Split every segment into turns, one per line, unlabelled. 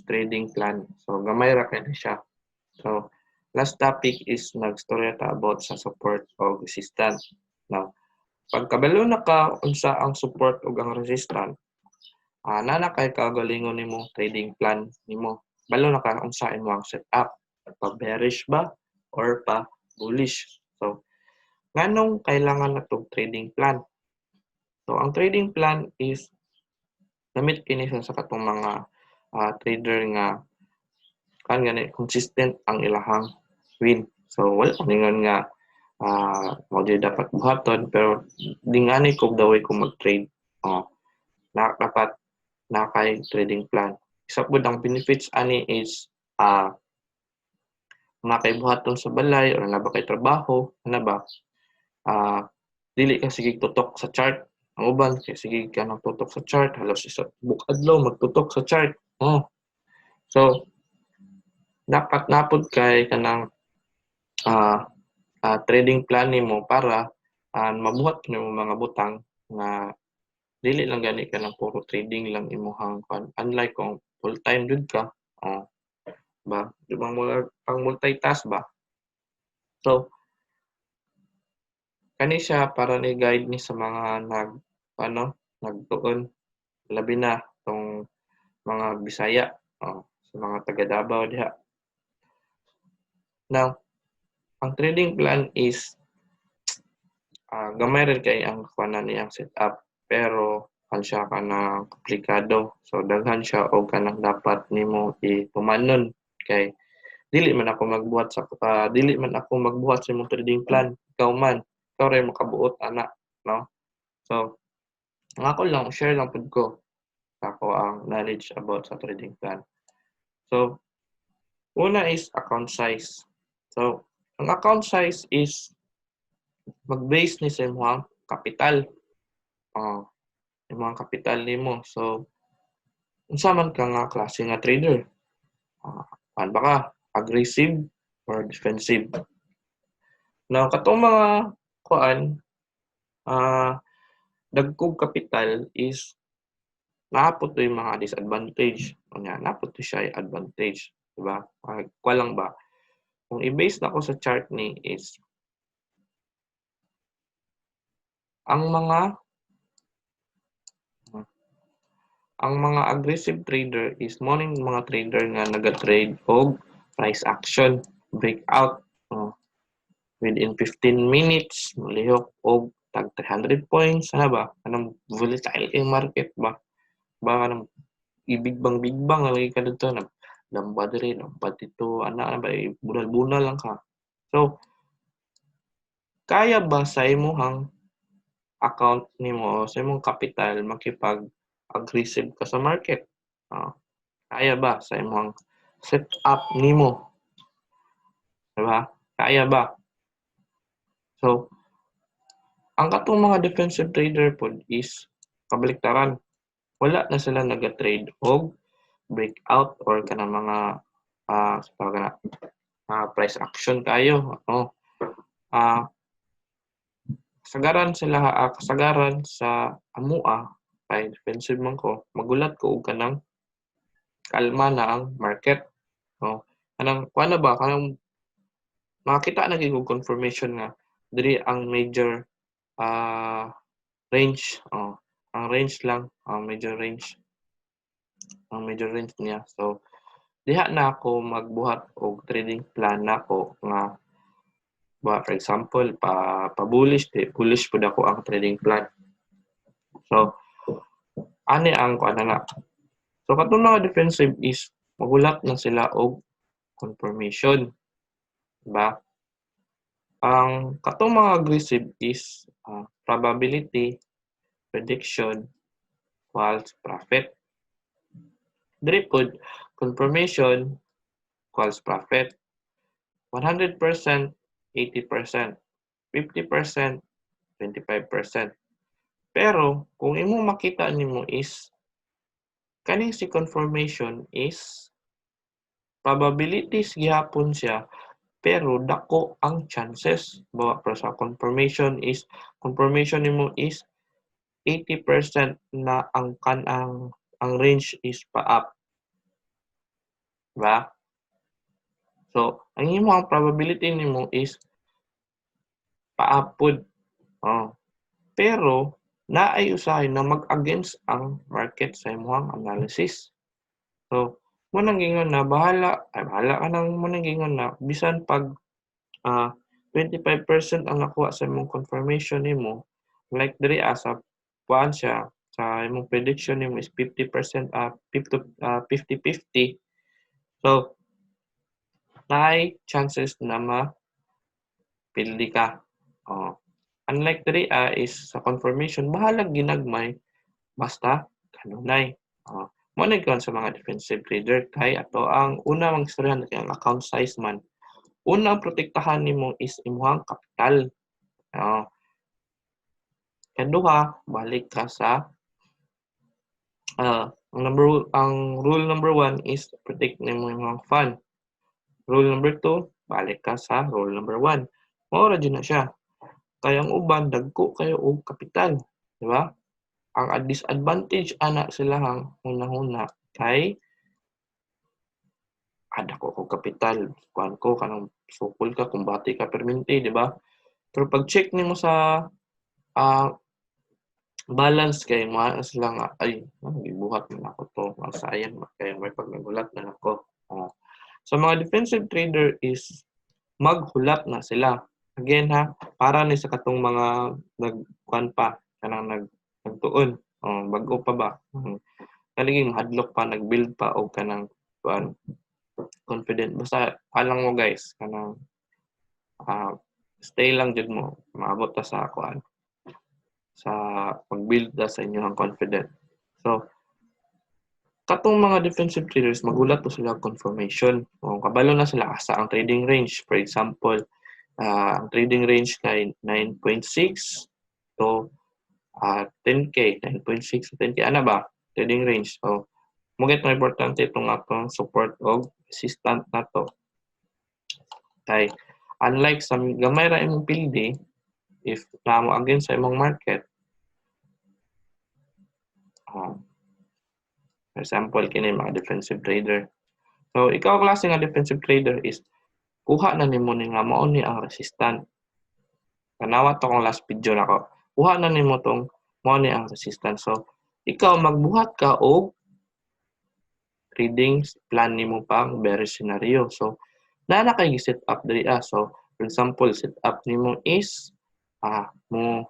trading plan. So gamay ra kay siya. So last topic is nagstorya ta about sa support o resistance. Now, pagkabalo na ka unsa ang support ug ang resistance, naa na kay kaugalingon nimo trading plan nimo. Balo na ka unsa imong setup, pa bearish ba or pa bullish. So nganong kailangan na tong trading plan? So ang trading plan is gamit kini siya sa katong mga trader nga kan gani consistent ang ilahang win. So wala ko ningon nga mao gyud dapat buhaton, pero dingani ko the way ko mag-trade. Oh, na dapat na kay trading plan. Isa pud ang benefits ani is naa kay buhaton sa balay or naa ba kay trabaho, ana ba? Dili ka sige tutok sa chart. Ang uban kay sige ka nang tutok sa chart, halos isa buok adlaw magtutok sa chart. Oh. So dapat naa pod kay kanang trading plan nimo para mabuhat nimo mga butang nga dili lang gani kanang puro trading lang imuhang kuan. Unlike kung full time jud ka, oh, ba? Di ba murag pang multitask ba? So kani siya para ni guide ni sa mga nag ano, nagtuon, labi na tong mga Bisaya, oh, sa mga taga Davao diha. Now, ang trading plan is gamay rin kay ang kuanan niyang setup, pero kan siya kanang komplikado. So daghan siya og kanang dapat nimo itumanon kay dili man ako magbuhat sa imong trading plan, ikaw man, ikaw ray makabuot ana, no? So ang ako lang, share lang pud ko ako ang knowledge about sa trading plan. So una is account size. So ang account size is mag-base ni sa imong kapital. Oh, imong kapital nimo. So unsa man ka nga klase nga trader? Kuan ba ka? Aggressive or defensive? Now katong mga kuan dagkog kapital is naa pod to'y mga disadvantage. Unya naa pod to siya advantage, di ba? Kuan lang ba? Kung i-base nako sa chart ni is ang mga aggressive trader is mo ning mga trader nga naga-trade og price action, breakout. Oh. Within 15 minutes, molihok og tag 300 points, ana ba? Kanang volatile kay market ba? Ba kanang ibig bang big bang lagi ka didto, nag lamba diri, lamba didto, ana ba, bunal-bunal lang ka. So kaya ba sa imong account nimo o sa imong kapital makipag aggressive ka sa market? Kaya ba sa imong setup nimo? Diba? Kaya ba? So, ang katong mga defensive trader pod is kabaliktaran. Wala na sila naga-trade og breakout or kanang mga kana price action kayo. Oh. Kasagaran sila kasagaran sa amua kay defensive man ko, magulat ko og kanang kalma na ang market. Oh, kanang kuan na ba, kanang makakita na gyud og confirmation nga diri ang major range, oh, ang range lang, ang major range. Ang major range niya. So diha na ako magbuhat og trading plan nako nga ba, for example, pa bullish, di bullish pud ako ang trading plan. So ani ang kuan na. So katong mga defensive is magulat na sila og confirmation. Diba? Ang katong mga aggressive is probability, prediction, equals profit. Diri pod, confirmation equals profit. 100%, 80%, 50%, 25%. Pero kung imong makita nimo is kaning si confirmation is probabilities gihapon siya, pero dako ang chances ba. Pero sa confirmation is confirmation nimo is 80% na ang kan ang range is pa up. Diba? So, ang imong probability nimo is paapod. Oh. Pero naay usahay na mag-against ang market sa imong analysis. So, mo nang gingon na bahala, ay bahala ka nang, mo nang gingon na bisan pag 25% ang nakuha sa imong confirmation nimo, like diri sa kuan siya sa imong prediction nimo is 50%, 50, 50-50. So, naay chances na ma pildi ka. Oh. Unlike diri is sa confirmation, bahalag ginagmay basta kanunay. Oh. Mo na sa mga defensive trader kay ato ang una mang istoryahan kay ang account size man. Una ang protektahan nimo is imong kapital. Oh. Kaduha, balik ka sa ang rule number 1 is protect nimo imong fund. Rule number 2, balik ka sa rule number 1. Mao ra jud na siya. Kay ang uban dagko kayo og kapital, di ba? Ang disadvantage ana silahang hunahuna kay dako ko kapital, kuan ko kanang sukol ka, kumbati ka perminti, di ba? Pero pag check nimo sa balance kay mo sila nga, "Ay, gibuhat man ako to, sayang man kay may pag nagulat na ako." So mga defensive trader is maghulat na sila. Again ha, para ni sa katong mga nagkuan pa, kanang nagtuon, oh, bag-o pa ba? Kaliging mahadlok pa, nag-build pa og kanang kuan confident. Basta alang mo guys, kanang stay lang jud mo, maabot ta sa kuan sa pag-build ta sa inyong confident. So, katong mga defensive traders, magulat to sila confirmation. O, kabalo na sila asa ang trading range. For example, ang trading range kay 9.6 to 10K, 9.6 to 10K. Ano ba? Trading range. So, mugit mo importante itong atong support og resistant na to. Kay, unlike sa gamay ra imong pildi, if namo against sa imong market, for example, kini mga defensive trader. So, ikaw klase nga defensive trader is kuha na nimo ni nga mao ni ang resistant. Tanawa to kong last video nako. Kuha na nimo tong mao ni ang resistant. So, ikaw magbuhat ka og trading plan nimo pang bearish scenario. So, naa na kay set up diri ah. So, for example, set up nimo is mo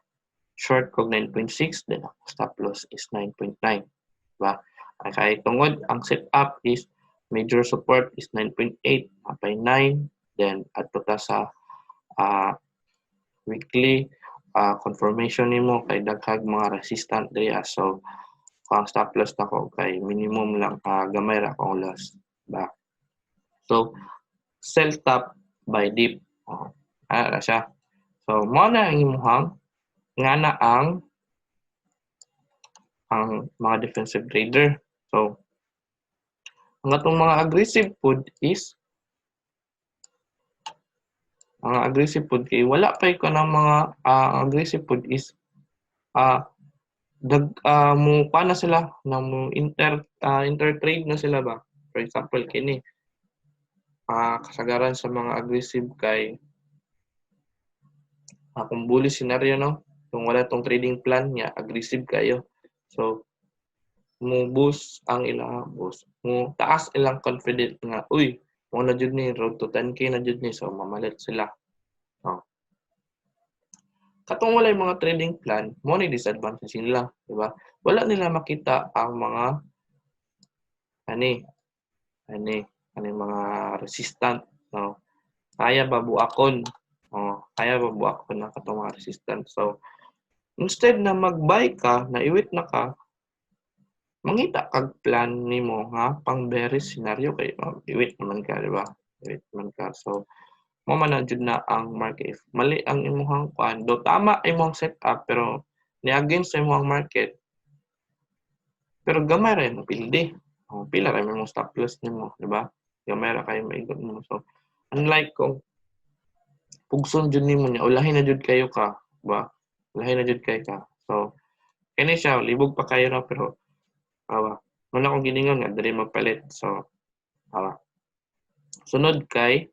short kog 9.6, then ako stop loss is 9.9. Diba? Kay tungod ang setup is major support is 9.8, apay 9, then adto ta sa weekly confirmation nimo kay daghag mga resistant diri. So ang stop loss nako kay minimum lang, gamay ra akong loss ba. So sell top, buy dip. Oh, ana siya. So mo na ang imuhang nga na ang mga defensive trader. So ang atong mga aggressive pud is ang aggressive pud kay wala pa ko ng mga aggressive pud is dag mo pa na sila na mo intertrade na sila ba. For example, kini kasagaran sa mga aggressive kay kung bullish scenario, no, kung wala tong trading plan niya, aggressive kayo. So mo boost ang ilang boost mo taas ilang confident nga, "Uy, mo na jud ni road to 10K na jud ni." So mamalit sila. Oh. Katong walay mga trading plan mo ni disadvantage nila, di ba? Wala nila makita ang mga ani ani ani mga resistant, no? Kaya ba buakon? Oh, kaya ba buakon ang katong mga resistant? So instead na mag-buy ka na iwit na ka, mangita kag plan nimo nga pang bearish scenario kay oh, iwit naman ka, di ba? Iwit naman ka. So mo man na jud na ang market. If mali ang imuhang kuan do, tama imong setup pero ni against sa imong market, pero gamay ra imong pildi. Oh, pila ra imong stop loss nimo, di ba? Gamay ra kayo maigot mo. So unlike kung pugson jud nimo niya, ulahin na jud kayo ka, ba? Ulahin na jud kayo ka. So kini siya libog pa kayo no, pero awa mo na akong giningon nga dali magpalit. So awa. Sunod kay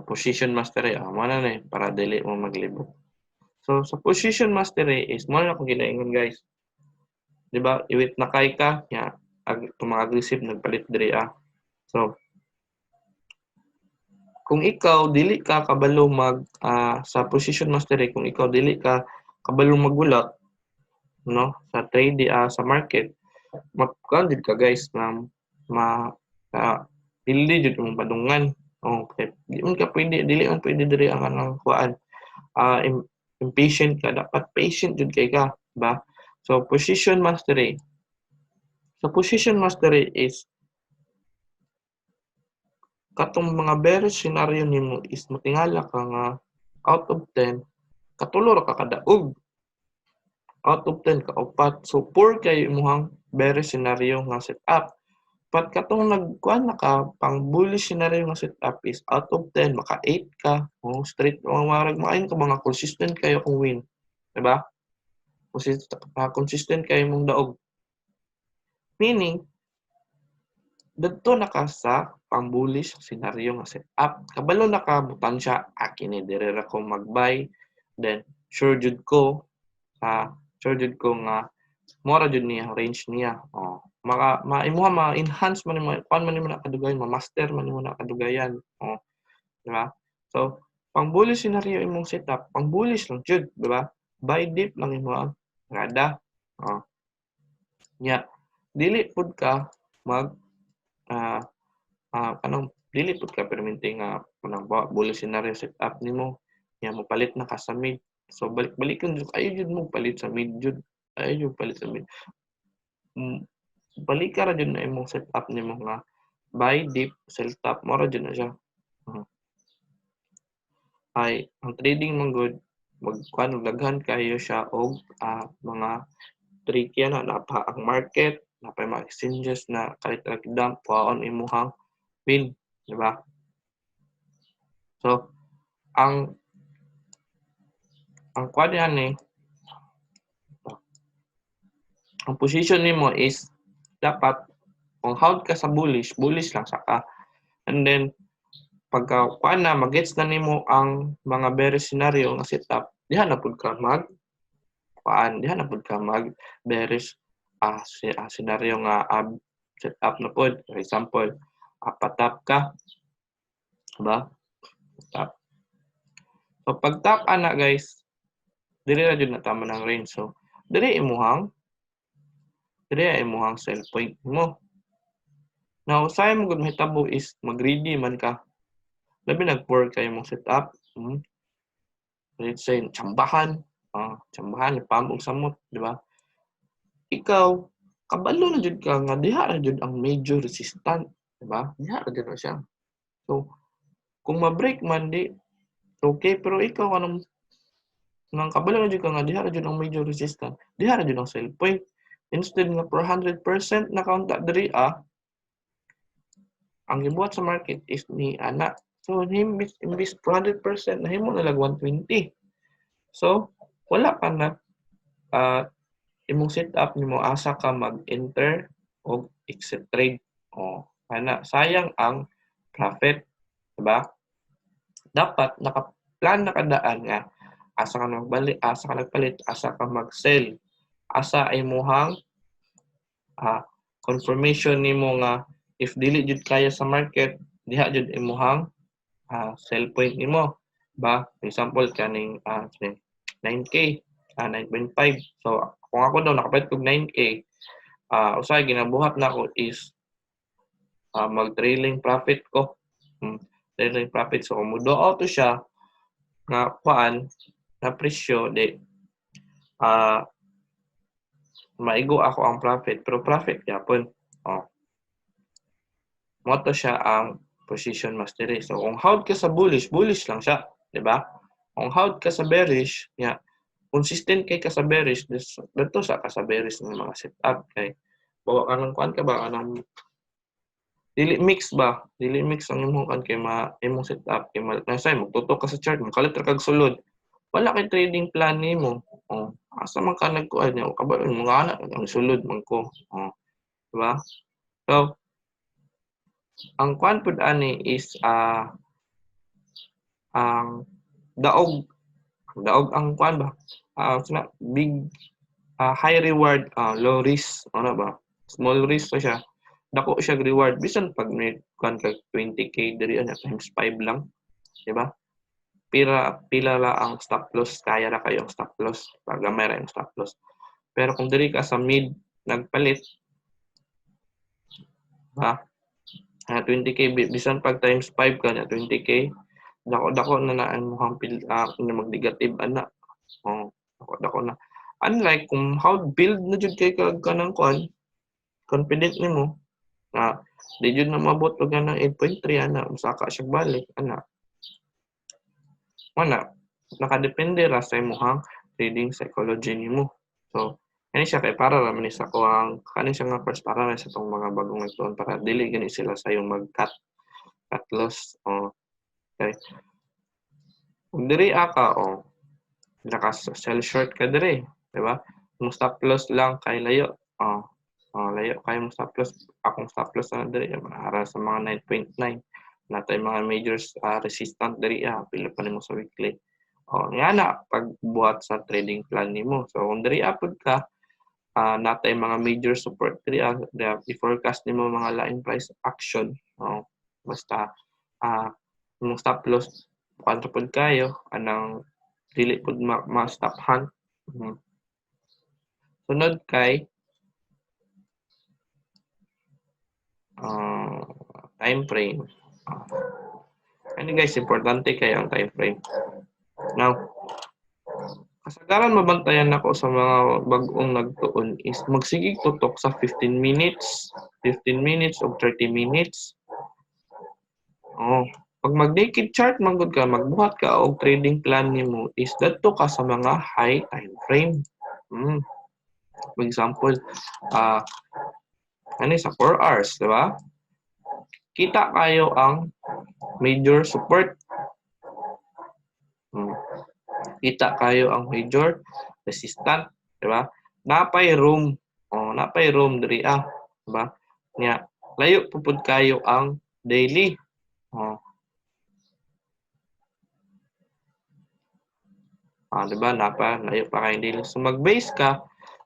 position mastery. Mo na ni para dili mo maglibot. So sa position mastery is mo na akong ginaingon, guys. Di ba? Iwit na kay ka nya ag mga aggressive nagpalit diri ah. So kung ikaw dili ka kabalo mag sa position mastery, kung ikaw dili ka kabalo magulat, no, sa trade sa market, magkuan ka, guys, na ma dili jud imong padungan. Okay, di man ka pwede, dili man pwede diri ang anang kuan. Impatient ka, dapat patient jud kay ka, ba? So position mastery. So position mastery is katong mga bearish scenario nimo is motingala ka nga out of 10 katulo ra ka kadaog. Out of 10 ka upat. So poor kay imong bearish scenario nga setup. But katong nagkuan na ka pang bullish scenario nga setup is out of 10 maka 8 ka. Oh, straight mga marag maayon ka, mga consistent kayo kung win. Diba? Consistent, consistent kayo mong daog. Meaning, dadto na ka sa pang bullish scenario nga setup. Kabalo na ka butan siya, kini dire ra ko mag-buy, then sure jud ko sure jud ko nga mora jud niya range niya. Oh, maka maimuha ma-enhance man nimo, kuan man nimo na kadugayan, ma-master man nimo na kadugayan. Oh, di ba? So, pang bullish scenario imong setup, pang bullish lang jud, di ba? Buy dip lang imo ang rada. Oh. Nya, dili pud ka mag kanang dili pud ka permente nga kanang bullish scenario setup nimo nya mopalit na ka sa mid. So balik-balikan jud ayo jud mo palit sa mid jud. Ayo jud palit sa mid. Balik ka ra jud na imong setup nimo nga buy dip, sell top, mo ra jud na siya. Ay ang trading man gud magkuan daghan kayo siya og mga tricky na napa ang market, napay mga exchanges na kalit ra dump kuhaon imuhang win, di ba? So ang kuan ni ang position nimo is dapat kung hold ka sa bullish, bullish lang sa ka. And then pagka kuan na magets na nimo ang mga bearish scenario nga setup, diha na pud ka mag kuan, diha na pud ka mag bearish scenario nga setup na pud. For example, patap ka, diba? Tap. So pag tap ana, guys, diri ra jud na tama ng range. So diri imuhang sell point mo. Now, usahay mo gud mahitabo is mag-greedy man ka. Labi nag-poor kayo mong setup. Let's say, tsambahan. Tsambahan, pambong samot, di ba? Ikaw, kabalo na jud ka nga diha ra jud ang major resistant, di ba? Diha ra jud na siya. So, kung ma-break man di okay, pero ikaw kanang nang kabalo na jud ka nga diha ra jud ang major resistant, diha ra jud ang sell point. Instead nga 400% na kaunta diri ang gibuhat sa market is ni ana. So imbis 400% nahimo na lag 120. So wala pa na imong setup nimo asa ka mag-enter og exit trade. O ana, sayang ang profit, diba? Dapat naka-plan na kadaan nga asa ka magbalik, asa ka nagpalit, asa ka mag-sell, asa ay muhang confirmation nimo nga if dili jud kaya sa market, diha jud imuhang sell point nimo, ba? For example, kaning 9K, 9.5. So kung ako daw nakapalit og 9K, usahay ginabuhat nako is mag trailing profit ko. Trailing profit. So kung mo auto siya nga kuan na presyo di maigo ako ang profit, pero profit gyapon. Oh. Mo to siya ang position mastery. So kung hold ka sa bullish, bullish lang siya, di ba? Kung hold ka sa bearish, ya, consistent kay ka sa bearish, dito sa ka sa bearish ng mga setup kay bawa ka ng kuan ka ba kanang dili mix ba? Dili mix ang imong kuan kay ma imong setup kay nasay magtutok ka sa chart, mokalit ra kag sulod. Wala kay trading plan nimo. Oh, Asa man ka nagkuan niya, kabalo mga anak ang sulod man ko. Oh, diba? So ang kuan pud ani is ang daog, daog ang kuan ba? Big high reward, low risk, ano ba? Small risk pa siya. Dako siya reward bisan pag may kuan ka 20K diri ana times 5 lang, di ba? Pila pila la ang stop loss, kaya ra kayo ang stop loss, pag gamay ra yung stop loss. Pero kung diri ka sa mid nagpalit, ba? 20K bisan pag times 5 ka niya 20K, dako dako na na ang mukhang pil mag-negative ana. Oh, dako dako na. Unlike kung how build na jud kay kag kanang kuan, confident nimo na di jud na maabot og kanang 8.3 ana, musaka siya balik ana. Wala, nakadepende ra sa imong trading psychology nimo. So, kani siya kay para ra man ni sa kuang kani siya nga course para ra sa tong mga bagong nagtuon para dili gani sila sayong mag-cut cut loss. Oh. Okay. Kung diri ka, oh, naka sell short ka diri, di ba? Kung stop loss lang kay layo. Oh, oh, layo kay mo stop loss. Akong stop loss na diri ara sa mga 9.9. Natay mga major resistant diri pila pa nimo sa weekly. Oh, nga na pagbuhat sa trading plan nimo. So kung diri pud ka, natay mga major support diri i-forecast nimo mga lain price action. Oh, basta imong stop loss kuan pud kayo anang dili pud ma-stop hunt. Sunod kay time frame. Ano guys, importante kayo ang time frame. Now, kasagaran mabantayan ako sa mga bag-ong nagtuon is magsigig tutok sa 15 minutes, 15 minutes o 30 minutes. Oh, pag mag-naked chart man gud ka, magbuhat ka og trading plan nimo is dadto ka sa mga high time frame. For example, ano sa 4 hours, di ba? Kita kayo ang major support. Kita kayo ang major resistant, di ba? Napay room. Oh, napay room diri di ba? Nya, layo pupud kayo ang daily. Oh. Di ba? Napa layo pa kayo daily. So mag-base ka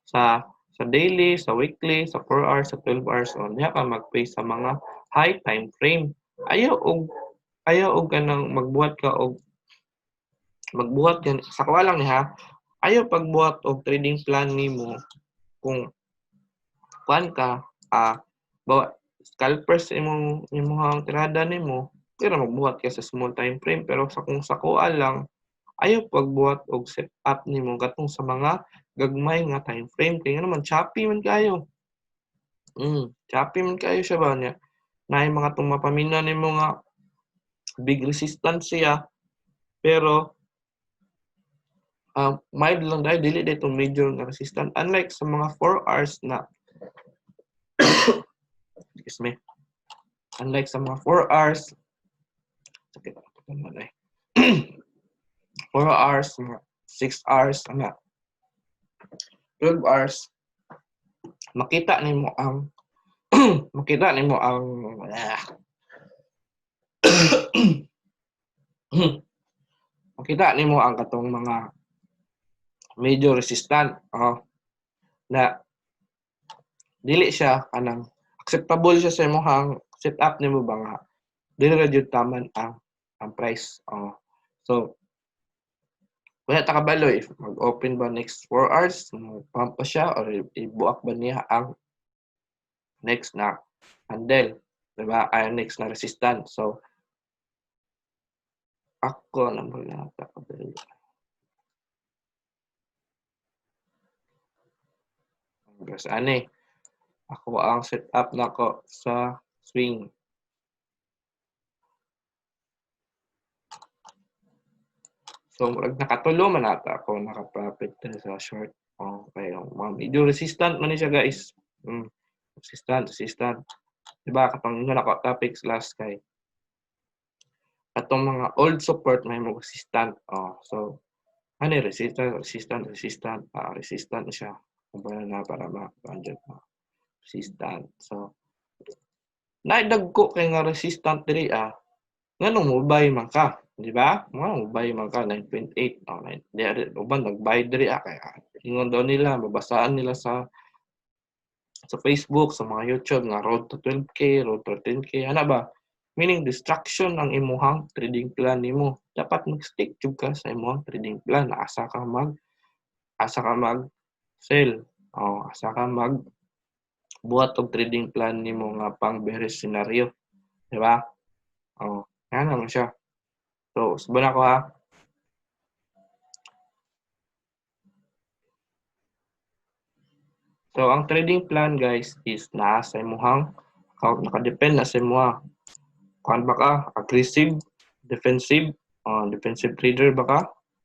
sa daily, sa weekly, sa 4 hours, sa 12 hours, oh, diha ka mag-base sa mga high time frame. Ayaw og kanang magbuhat ka og magbuhat gan sa kuha lang ni ha. Ayaw pagbuhat og trading plan nimo kung kuan ka bawa scalpers imong imuhang tirada nimo, pero magbuhat ka sa small time frame, pero sa kung sa kuha lang ayaw pagbuhat og setup nimo katong sa mga gagmay nga time frame kay naman choppy man kayo. Choppy man kayo siya ba niya. Naay mga tong mapamina nimo nga big resistance siya pero mild lang dahil dili dito major nga resistance unlike sa mga 4 hours na excuse me, unlike sa mga 4 hours sakit ako na 4 hours, mga 6 hours, ana 12 hours, makita nimo ang makita nimo ang makita nimo ang katong mga major resistant, oh, na dili siya kanang acceptable siya sa imong setup nimo ba nga dili ra jud taman ang price. Oh. So wala ta kabalo if mag-open ba next 4 hours, pump pa siya or ibuak ba niya ang next na handle, diba? Ay, next na resistance. So ako na wala ta kabalo. Kasi ani ako ang setup nako sa swing. So murag nakatulo man ata ako naka-profit sa short. Okay, mga medyo resistant man ni siya guys. Resistant, resistant. Diba katong ingon ako topics last kay katong mga old support may mo resistant. Oh, so Ano, resistant, resistant, resistant, resistant siya. Kumbaga na para ma na resistant. So, naidagko kay nga resistant diri ah. Nganong mo buy man ka, di ba? Nga mo buy man ka 9.8. Oh, 9, di uban nag-buy diri ah kay ingon daw nila, mabasaan nila sa Facebook, sa mga YouTube nga road to 12K, road to 13K, ana ba? Meaning distraction ang imuhang trading plan nimo. Dapat mag-stick jud ka sa imuhang trading plan. Asa ka mag sell. Oh, asa ka mag buhat og trading plan nimo nga pang bearish scenario. Di ba? Oh, yan naman siya. So, usban ako ha. So, ang trading plan guys is naa sa imuhang account, nakadepend na sa imuha. Kuan ba ka? Aggressive, defensive, defensive trader ba ka?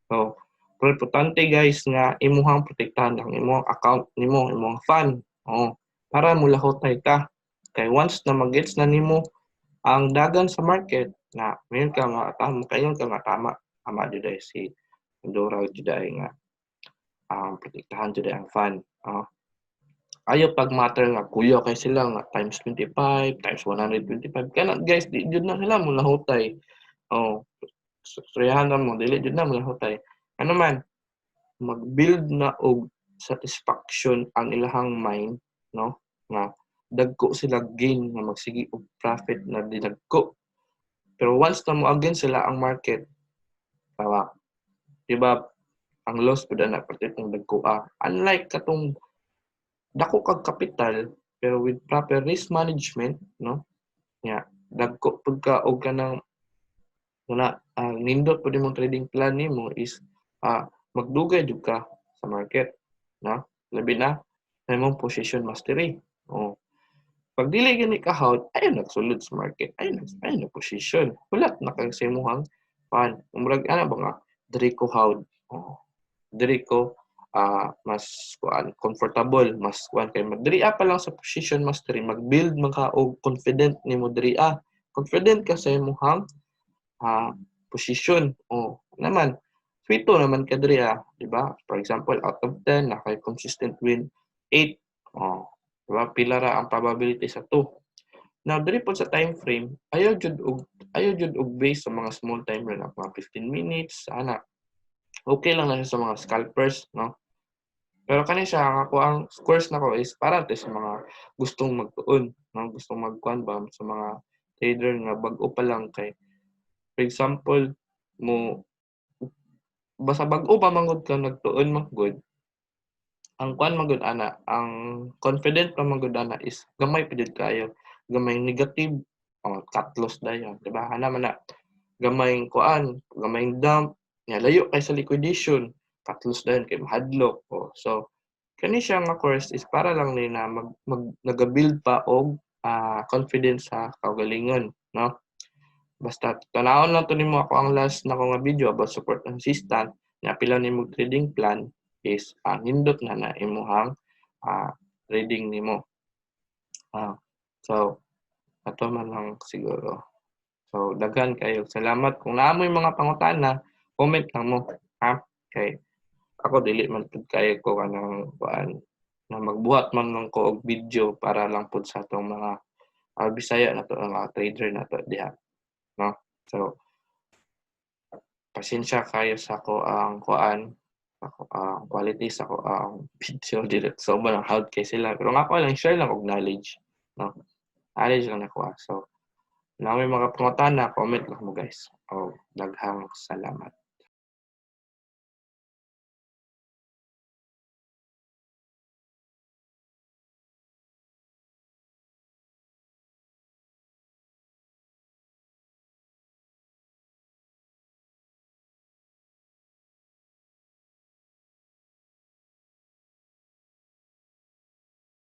So, pero importante guys nga imuhang protektahan ang imuhang account nimo, imuhang fund. Oh, para mulahotay ka. Kay once na magets na nimo ang dagan sa market na mayon ka nga tama, kayon ka nga tama, tama jud ay si Dora jud ay nga ang protektahan jud ang fund. Oh. Ayaw pag matter nga kuya kay sila nga times 25, times 125. Kana guys, di jud na sila mulahotay. Oh, suryahan na mo, dili jud na mulahotay. Ano man, mag-build na og satisfaction ang ilahang mind, no? Nga dagko sila gain nga magsige og profit na dinagko. Pero once na mo again sila ang market, tawa. Diba? Ang loss pud na parte kung dagko ah. Unlike katong dako kag kapital pero with proper risk management, no? Nya, dagko pud ka og kanang muna ang nindot pud imong trading plan nimo is magdugay jud ka sa market, no? Labi na sa imong position mastery. Oh. Pag dili gani ka halt, ayaw nagsulod sa market, ayaw nag position. Hulat na kag sa imong pan. Murag ana ba nga diri ko hold. Oh. Diri ko mas kuan comfortable, mas kuan kay diri pa lang sa position mastery, mag-build man ka og confident nimo diri ah. Confident ka sa imong position. Oh, naman swito naman ka diri ah, di ba? For example, out of 10 na kay consistent win 8. Oh, di ba? Pila ra ang probability sa 2. Now diri pod sa time frame, ayaw jud og base sa mga small time frame, mga 15 minutes ana. Okay lang na siya sa mga scalpers, no? Pero kani siya, ang ako ang course nako is para to sa mga gustong magtuon, no? Gustong magkuan ba sa mga trader nga bag-o pa lang kay for example, mo basta bag-o pa man gud ka nagtuon man gud. Ang kuan man gud ana, ang confident pa man gud ana is gamay pa jud kayo. Gamay negative, oh, cut loss dayon, di ba? Ana man na gamay kuan, gamay dump, nya layo kay sa liquidation, cut loss dayon kay mahadlok. Oh, so kani siya nga course is para lang ni na mag, mag nagabuild pa og confidence sa kaugalingon, no? Basta tanawon lang to nimo ako ang last nako nga video about support and resistance, nya pila nimo trading plan is nindot na na imuhang trading nimo. So ato man lang siguro. So daghan kayo salamat. Kung naa moy mga pangutana, comment lang mo, ha? Kay ako dili man pud kayo ko kanang kuan na magbuhat man lang ko og video para lang pud sa atong mga Bisaya na to, mga trader na to diha, no? So pasensya kayo sa ako ang kuan, ako ang quality sa ako ang video dili so man ang hard kay sila, pero nga ako lang share lang og knowledge, no? Knowledge lang nako. So na may mga pangutana, comment lang mo guys. Oh, daghang salamat.